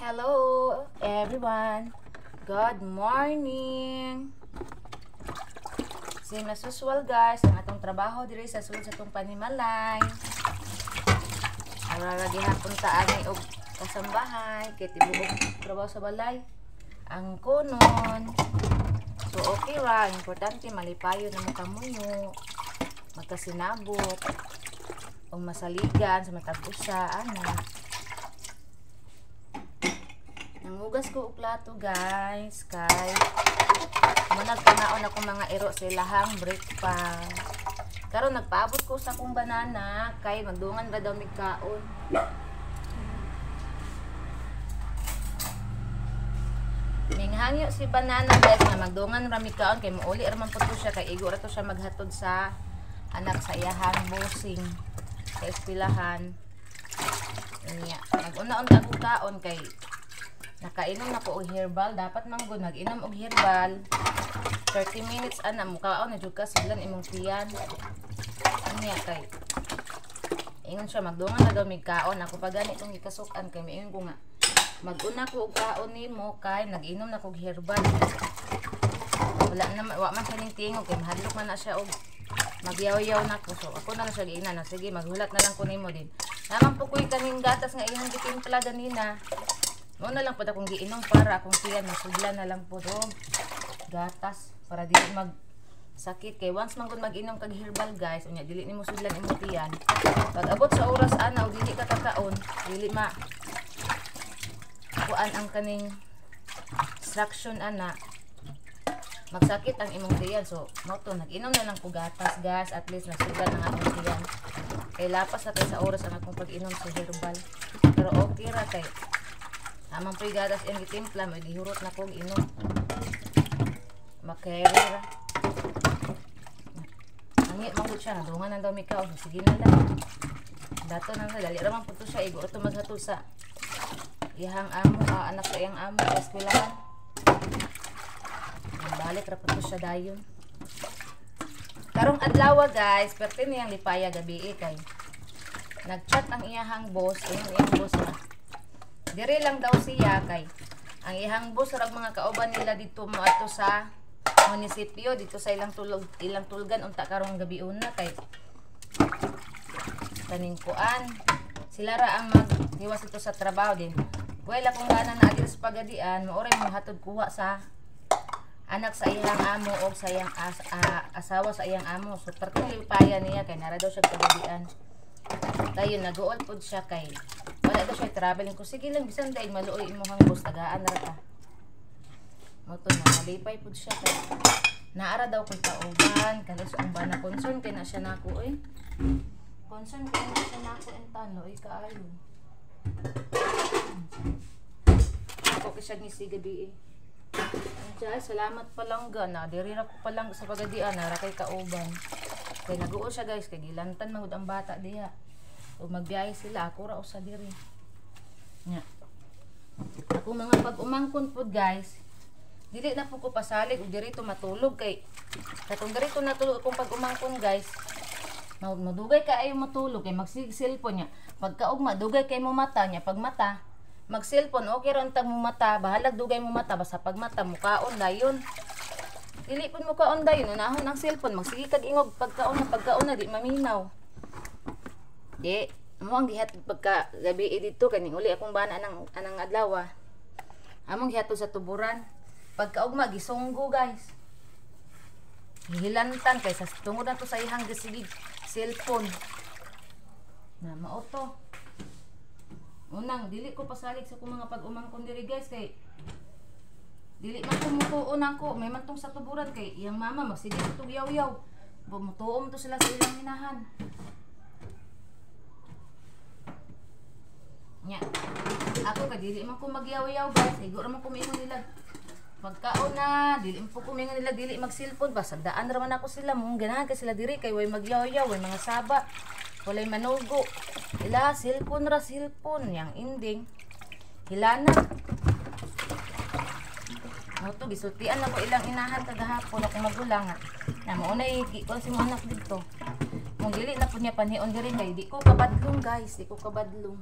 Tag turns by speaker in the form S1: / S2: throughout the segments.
S1: Hello everyone. Good morning. Same as usual, guys, ang atong trabaho diri sa sulod sa atong panimalay. Ara gihapon ta ani og kasambahay kay tibuok trabaho sa balay ang kunon. So okay ra, importante malipayon na mo kamuyo, magkasinabot, o masaligan sa matag usa ana. Nangugas ko og plato, guys, kay mo nagkanaon ako mga iro sa ilahang breakfast. Karon nagpaabot ko sa akong banana kay magdungan ra daw mig kaon. Minghangyo si banana, guys, nga magdungan ra mig kaon kay muuli ra man pud to siya kay igo ra to siya maghatod sa anak sa iyahang bossing sa eskwelahan. Unya, mag-una-unta kog kaon kay nakainom na ko og herbal. Dapat man gud mag-inom og herbal 30 minutes ana mukaon na jud ka, sudlan imong tiyan. Unya kay ingon siya magdungan na daw mig kaon. Ako pa gani tong gikasuk-an kay miingon ko nga mag-una ko og kaon nimo kay nag-inom na kog herbal. Wala na, wa man siya ning tingog kay mahadlok man na siya og magyaw-yaw na ko. So ako na lang siya giingnan na sige maghulat na lang ko nimo din. Naman po ko'y kaning gatas nga iyong gitimpla ganina. Mo na lang pud akong giinom para akong tiyan masudlan na lang pud og gatas para dili mag sakit kay once man gud mag-inom kag herbal, guys, unya dili nimo sudlan imong tiyan. Pag abot sa oras ana og dili ka kakaon, dili ma kuan ang kaning instruction ana, magsakit ang imong tiyan. So mo to nag-inom na lang ko gatas, guys, at least nasudlan ang akong tiyan. Kay lapas na kay sa oras ang akong pag-inom sa herbal. Pero okay ra kay amang po'y gatas iyang gitimpla, may gihurot na kong inom. Makarry ra. Angit man gud siya, nadungan na daw mi kaon. Sige na lang. Dato na lang, dali ra man pud to siya, igo to maghatod sa iyang amo, anak sa iyang amo sa eskwelahan. Balik ra pud to siya dayon. Karong adlaw, guys, perte niyang lipaya gabi eh, kay nagchat ang iyahang boss, ingon iyang boss na dire lang daw siya kay ang iyang boss rag mga kauban nila dito mo ato sa munisipyo dito sa ilang tulog, ilang tulgan unta karong gabi una kay kaning kuan sila ra ang maghiwas ito sa trabaho din. Well, akong gana na adil sa pagadian, maoray mo hatod kuha sa anak sa iyang amo o sa iyang asawa sa iyang amo. So perting lipaya niya kay nara daw siya pagadian. Dayon nag-uol pod siya kay wala daw siya traveling ko. Sige lang bisan daig maluoy imong boss, tagaan ra ka. Mo to na malipay pod siya kay naara daw kay kauban kanos ang bana concern kay na siya nako oy. Concern kay na siya nako entano oy kaayo. Ako kay siya ni si gabi eh. Andiyan, salamat palangga na diri ra ko palang sa pagadian nara kay kauban. Kay nag-uol siya, guys, kay gilantan man gud ang bata diha. O magbiyahe sila, ako ra usa diri. Nya. Ako mga pag-umangkon pod, guys, dili na po ko pasalig og diri to matulog kay katong diri to natulog akong pag-umangkon, guys. Madugay ka ayo matulog kay magsig-cellphone niya. Pagkaugma dugay kay mo mata niya, pag mata mag-cellphone okay ra untag mo mata, bahalag dugay mo mata basta pag mata mukaon dayon. Dili pud mo kaon dayon, unahon ang cellphone, magsige kag ingog pagkaon na di maminaw. Di mo ang gihatod pagka gabi eh, dito kaning uli akong bana anang anang adlaw. Among gihatod sa tuburan. Pagkaugma gisunggo, guys. Gihilantan kay sa tungod na to sa iyang gisigig cellphone. Na mao to. Unang dili ko pasalig sa akong mga pag-umangkon diri, guys, kay dili man ko mutuon ako, may man tong sa tuburan kay iyang mama magsige tug yaw-yaw. Mutuon to sila sa ilang inahan. Nya. Ako kay dili man ko magyaw-yaw, guys, igo ra man ko miingon nila. Pagkaon na, dili man po ko miingon nila dili mag-cellphone, basta daan ra man ako sila, mong ganahan kay sila diri kay way magyaw-yaw, way mga saba, walay manugo. Ila cellphone ra cellphone, yang ending. Hilana. Mo to gisultian na ko ilang inahan kagahapon akong magulang nga. Na mao na kon si mo anak didto. Kung dili na pud niya panhion diri kay di ko kabadlong, guys, di ko kabadlong.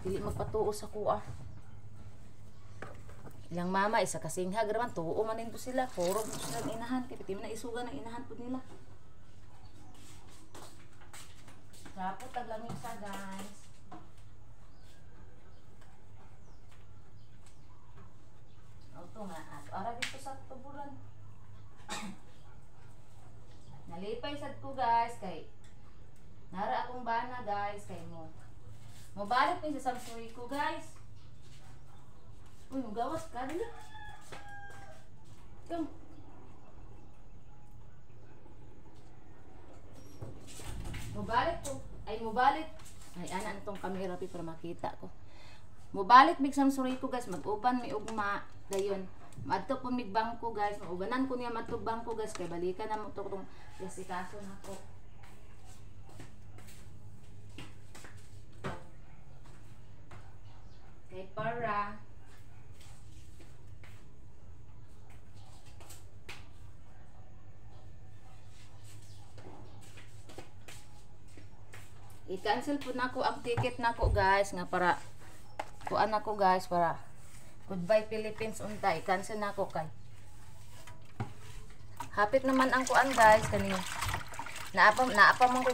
S1: Dili magpatuo sa kuha. Ilang mama isa kasinghag ra man, tuo man nito sila, puro mo sila ang inahan kay piti man na isuga ng inahan pud nila. Sapot tag lamisa, guys. Auto nga ato ara dito sa tuburan. Nalipay sad ko, guys, kay nara akong bana, guys, kay mo. Mobalik ni sa Samsuri ko, guys. Uy, mugawas ka dili. Come. Mobalik ko. Ay, mobalik. Ay, ana tong camera pi para makita ko. Mobalik mig Samsuri ko, guys, mag-uban mi ugma dayon. Madto po mig bangko, guys, maubanan ko niya madto bangko, guys, kay balikan na mo to tong lasikaso nako. Kay para i-cancel po nako ang ticket nako, guys, nga para kuan nako, guys, para goodbye Philippines unta, i-cancel nako kay hapit naman ang kuan, guys, kani naapa man koy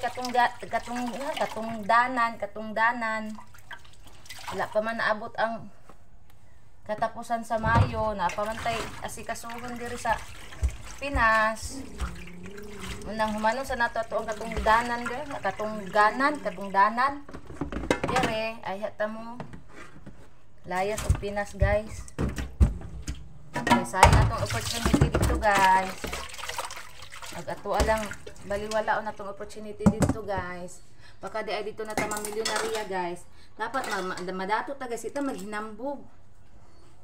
S1: katungdanan wala pa man naabot ang katapusan sa Mayo, naapa man tay asikasuhon diri sa Pinas. Unang humanon sa nato ato ang katungdanan, guys, katungdanan dire ay hata mo layas og Pinas, guys. Kay sayang atong opportunity dito, guys. Ag ato alang baliwala on atong opportunity dito, guys. Baka di ay dito na ta mamilyonarya, guys. Dapat madato ta, guys, ita maghinambog.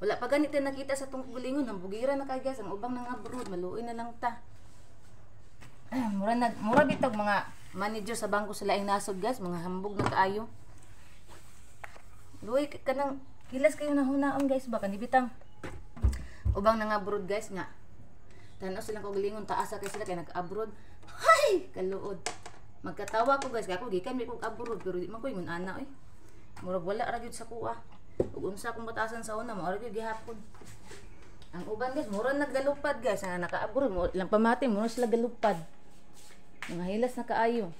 S1: Wala pa ganit nakita sa tong gulingon, hambugira na kay, guys, ang ubang nang abroad, maluoy na lang ta. Mura bitog mga manager sa bangko sa laing nasod, guys, mga hambog na kaayo. Luoy kanang hilas kayo na hunaon, guys, baka ni bitang ubang nang abroad, guys, nga. Tan-aw silang kaugalingon, taas kay sila kay nag-abroad. Hay, kaluod. Magkatawa ko, guys, kay ako gikan mi kog abroad pero di man ko ingon ana oy. Murag wala ra gyud sa kuha. Ug unsa akong batasan sa una, mao ra gyud gihapon. Ang uban, guys, mura naggalupad, guys, nga naka-abroad, mo lang pamati, mura sila galupad. Mga hilas na kaayo.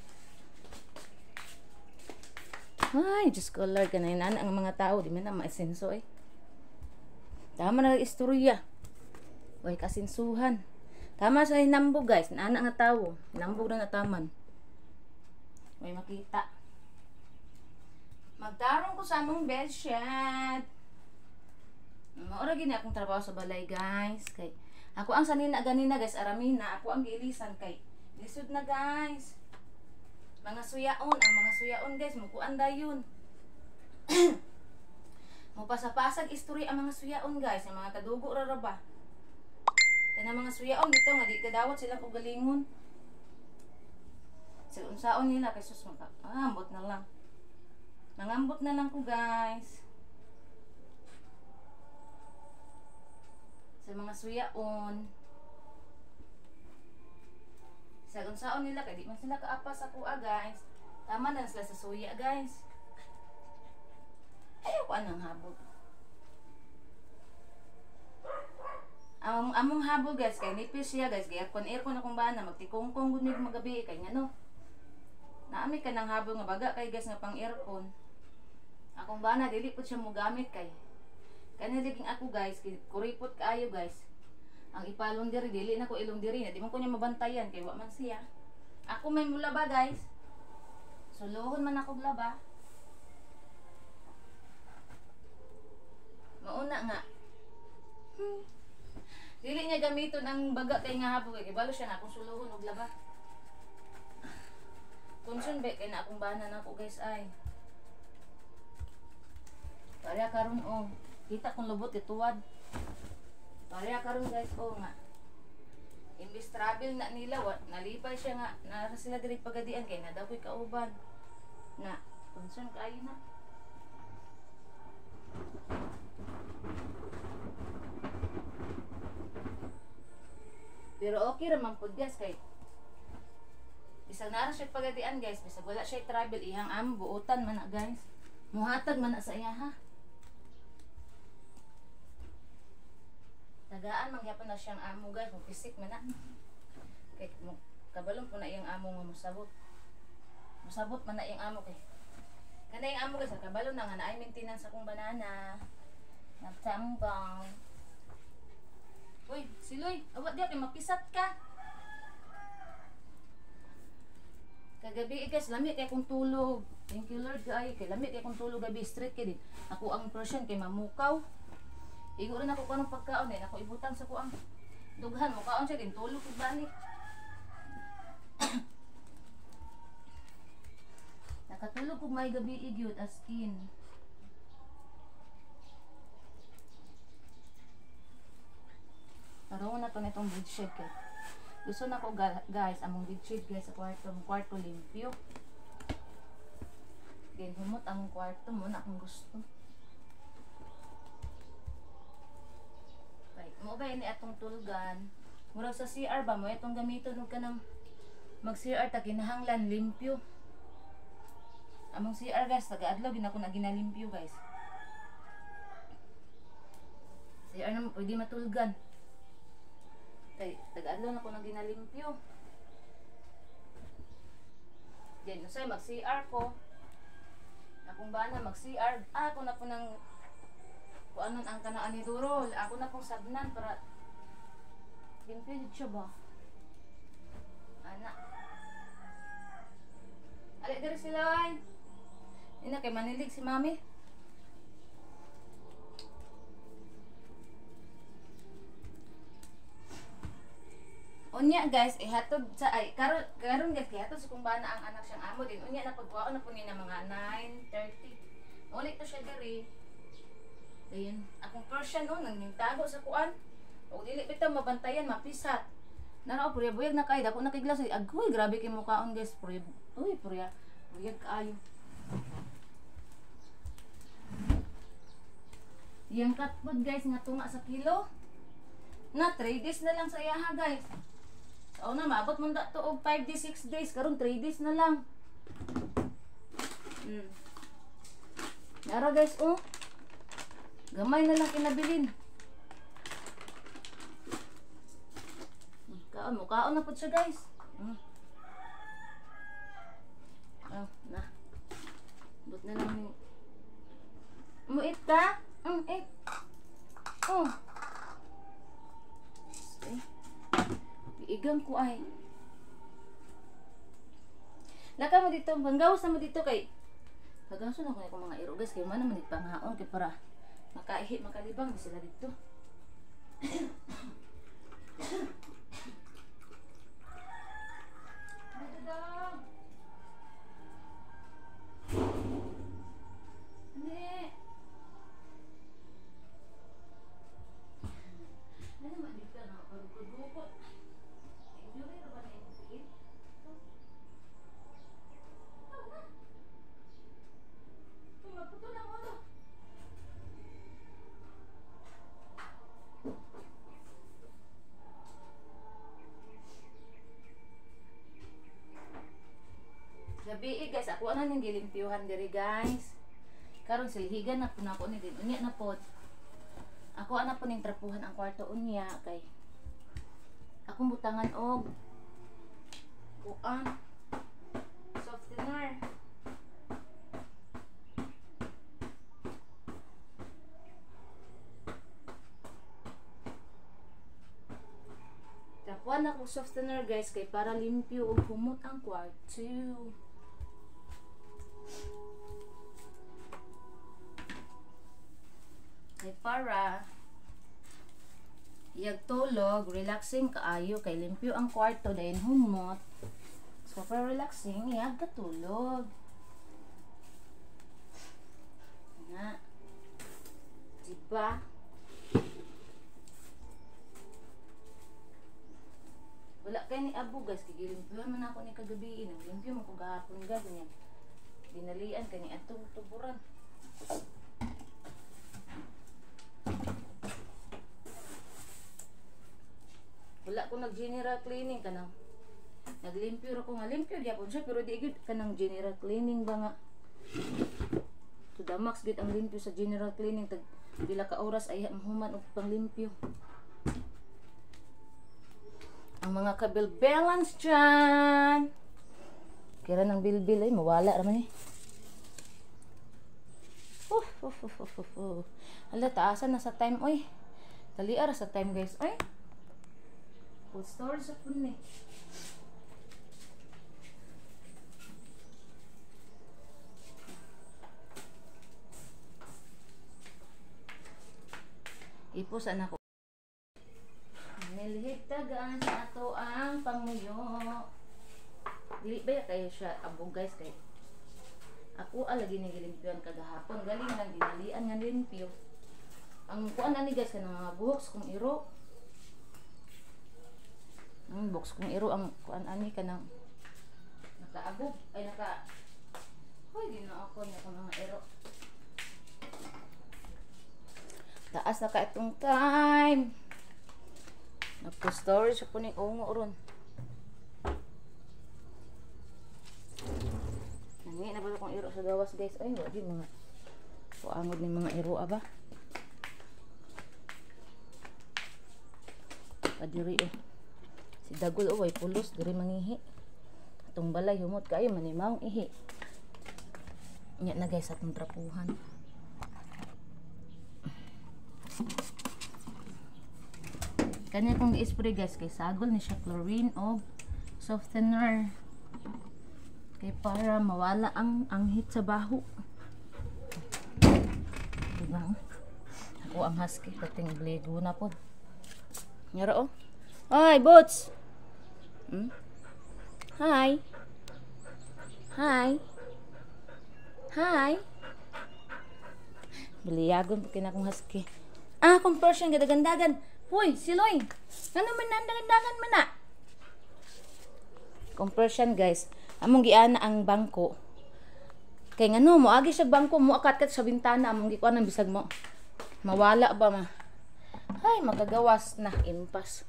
S1: Ay, Diyos ko Lord, kanay na ang mga tao, di man na maesenso eh. Tama na istorya. Way kasinsuhan. Tama sa hinambog, guys, naana nga tawo, hinambog na nataman. Way makita. Magtarong ko sa among bedsheet. Maura gini akong trabaho sa balay, guys. Kay ako ang sanina ganina, guys, aramina, ako ang giilisan kay lisod na, guys. Mga suyaon, ang mga suyaon, guys, mukuan dayon. Mupasapasag istorya ang mga suyaon, guys, ang mga kadugo ra ra ba. Kanang mga suyaon dito nga di kadawat sila og galingon. Sa unsaon nila kay sus maka, ambot na lang. Nangambot na lang ko, guys. Sa mga suyaon. Sa unsaon nila kay di man sila kaapa sa kuha, guys. Tama na sila sa suya, guys. Ayaw ko anang habol. Ang among habol, guys, kay nipis siya, guys, kay aircon aircon akong bana magtikongkong gud mig magabi kay ngano. Naami ka nang habol nga baga kay, guys, nga pang aircon. Akong bana dili pud siya mogamit kay kani laging ako, guys, kuripot kaayo, guys. Ang ipalong diri dili na ko ilong diri na di man ko niya mabantayan kay wa man siya. Ako may mulaba, guys. Suluhon man ako laba. Mauna nga. Dili niya gamiton ang baga kay nga habol kay balo siya na akong suluhon og laba. Kunsun be kay na akong bana nako, guys, ay. Pareha karon oh. Kita kung lubot ituwad. Pareha karon, guys, oh nga. Imbis travel na nila, wa, nalipay siya nga nara sila diri pagadian kay na daw ko'y kauban. Na kunsun kaayo na. Pero okay ra man pud, guys, kay bisag nara siya pagadian, guys, bisag wala siya travel, ihang amo buotan man na, guys. Muhatag man na sa iya ha. Tagaan mangyapon na siyang amo guys, mo pisik man na. Kay mo kabalong po na iyang amo nga mosabot. Mosabot man na iyang amo kay. Kanay iyang amo guys, kabalo na nga naay maintenance akong banana. Nagtambang. Uy, siloy, awa diya kay mapisat ka. Kagabi guys, lami kay akong tulog. Thank you Lord kay kay lami kay akong tulog gabi straight kay din. Ako ang person kay mamukaw. Igo rin ako kanong pagkaon eh. Ako ibutang sa kuang dughan. Mukaon siya din. Tulog ko balik. Nakatulog ko may gabi igyot as in. Taruon na to nitong bedsheet kay. Gusto na ko guys, among bedsheet guys sa kwarto. Among kwarto limpyo. Then humot ang kwarto mo na akong gusto. Mo ba ini atong tulgan? Murag sa CR ba mo itong gamiton og kanang mag CR ta kinahanglan limpyo. Among CR guys, taga-adlaw gid ako na ginalimpyo guys. CR na pwede matulgan. Kay taga-adlaw na ko na ginalimpyo. Then usay mag CR ko. Akong bana mag CR, ako na po nang kung anon ang kanaan ni Durol. Ako na pong sabnan para limpyo siya ba? Ana. Ali diri sila ay. Ina kay manilig si mami. Unya guys, ihatod sa ay karon karon guys, ihatod sa kung bana ang anak siyang amo din. Unya na pagkuhaon na po niya mga 9:30. Ulit to siya diri. Ayun, akong Persian no, nangtago sa kuan. Og dili bitaw mabantayan, mapisat. Naro purya buyag na kay dako na kay glass. Agoy, grabe kay mukaon guys, purya. Uy, purya. Buyag kaayo. Yang katpod guys nga tunga sa kilo. Na 3 days na lang sa iyaha guys. Sa una maabot man da to og 5 days, 6 days, karon 3 days na lang. Nara guys oh. Gamay na lang kinabilin. Kaon mo, kaon na po siya guys. Oh, na. But na lang yung... Muit ka? Eat. Oh. Eh. Iigang ko ay. Laka mo dito, panggawas na mo dito kay. Pagawasan ako na mga iro guys, kay man naman ipanghaon kay para makaihi, makalibang di sila dito. Dito daw. Hindi. Ano man dito na pagkudukot. Injury ra ba na ipit? Ito na. Uy, maputo lang ulo. Gabi guys, ako na ning gilimpyuhan diri guys. Karon silhigan na po na ako ni din. Unya na pod. Ako ana po ning trapuhan ang kwarto unya kay akong butangan og kuan softener. Trapuhan ako softener guys kay para limpyo ug humot ang kwarto. Kay para iyag tulog, relaxing kaayo kay limpyo ang kwarto dayon humot. So para relaxing, iyag katulog. Na. Diba? Wala kay ni abo guys, kay gilimpyo man ako ni kagabi, naglimpyo man ko gahapon guys niya. Dinalian kani atong tuburan. Wala ko nag-general cleaning kanang naglimpyo ra ko nga limpyo gyapon siya pero di gyud kanang general cleaning ba nga to the max gyud ang limpyo sa general cleaning tag pila ka oras ay mahuman og panglimpyo. Ang mga kabilbilans dyan. Kira ng bilbil ay mawala raman eh. Uf, uf, uf, uf, uf, uf. Ala, taasan na sa time, oy. Dali ara sa time, guys, oy. Food storage sa pun eh. Ipos anak ko. Nilhit tagaan sa ato ang panguyo. Dili ba kayo siya abog guys kay ako alagi ni gilimpyuan kagahapon galing lang dinalian nga limpyo. Ang kuan ani guys kanang mga buhok kung iro. Ang box kung iro ang kuan ani kanang nakaabog ay naka. Hoy ginoo ko niya mga iro. Taas na ka itong time. Nagpo-storage ako ni ungo ron. Nangi na ba akong iro sa gawas guys? Ay, wag yun mga kuangod ni mga iro aba. Padiri oh. Si Dagol oh, ay pulos diri mangihi. Atong balay humot kaayo manimaong ihi. Nya na guys atong trapuhan. Kanya kong gi-spray guys kay sagol ni siya chlorine o softener kay para mawala ang anghit sa baho. Diba? Ako ang husky kating bligo na pod. Ngara oh. Ay, boots. Hi. Hi. Hi. Biliyagon pa kina akong husky. Ah, akong Persian gadagandagan. Hoy, siloy. Ano man nang dagandagan man na? Kung Persian guys, among giana ang bangko. Kay ngano moagi siya bangko, moakat-kat sa bintana, among gikuan ang bisag mo. Mawala ba ma? Ay, makagawas na impas.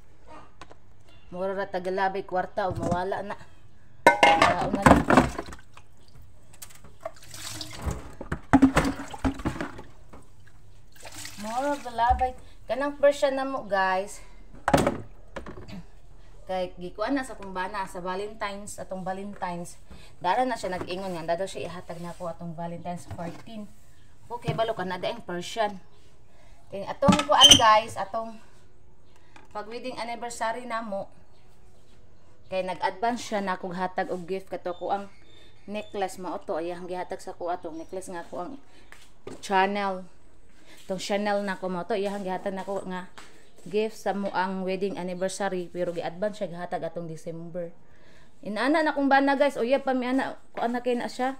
S1: Mura ra tagalabay kwarta og mawala na. Tao na lang. Mura galabay. Kanang Persian na mo guys. Kay gikuan na sa kumbana sa Valentine's, atong Valentine's. Dara na siya nag-ingon nga daw siya ihatag na ako atong Valentine's 14. Okay, balo ka na daing Persian. Kay atong kuan guys, atong pag wedding anniversary namo. Kay nag-advance siya na akong hatag og gift kato ko ang necklace mao to ayang gihatag sa ko atong necklace nga ako ang channel. Tong Chanel na ko mo to iyang gihatag nako nga gift sa mo ang wedding anniversary pero gi-advance siya gihatag atong December. Inaana na kung bana guys, uyab pa mi ana kuan na kay na siya.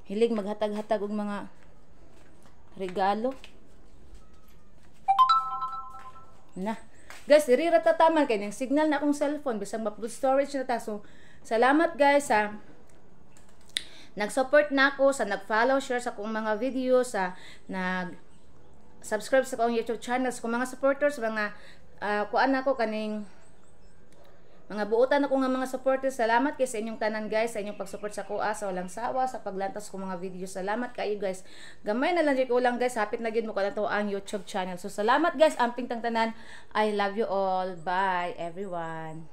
S1: Hilig maghatag-hatag og mga regalo. Na. Guys, diri ra tataman kay ning signal na akong cellphone bisag ma-full storage na ta. So, salamat guys sa nag-support na ako, sa nag-follow, share sa akong mga video, sa nag subscribe sa akong YouTube channel, sa akong mga supporters, mga kuan ako kaning mga buotan ako nga mga supporters. Salamat kay sa inyong tanan guys, sa inyong pag-support sa kuha, sa walang sawa, sa paglantas ko mga video. Salamat kayo guys. Gamay na lang jud ko lang guys, hapit na gyud mo ko na ang YouTube channel. So salamat guys, amping tang tanan. I love you all. Bye everyone.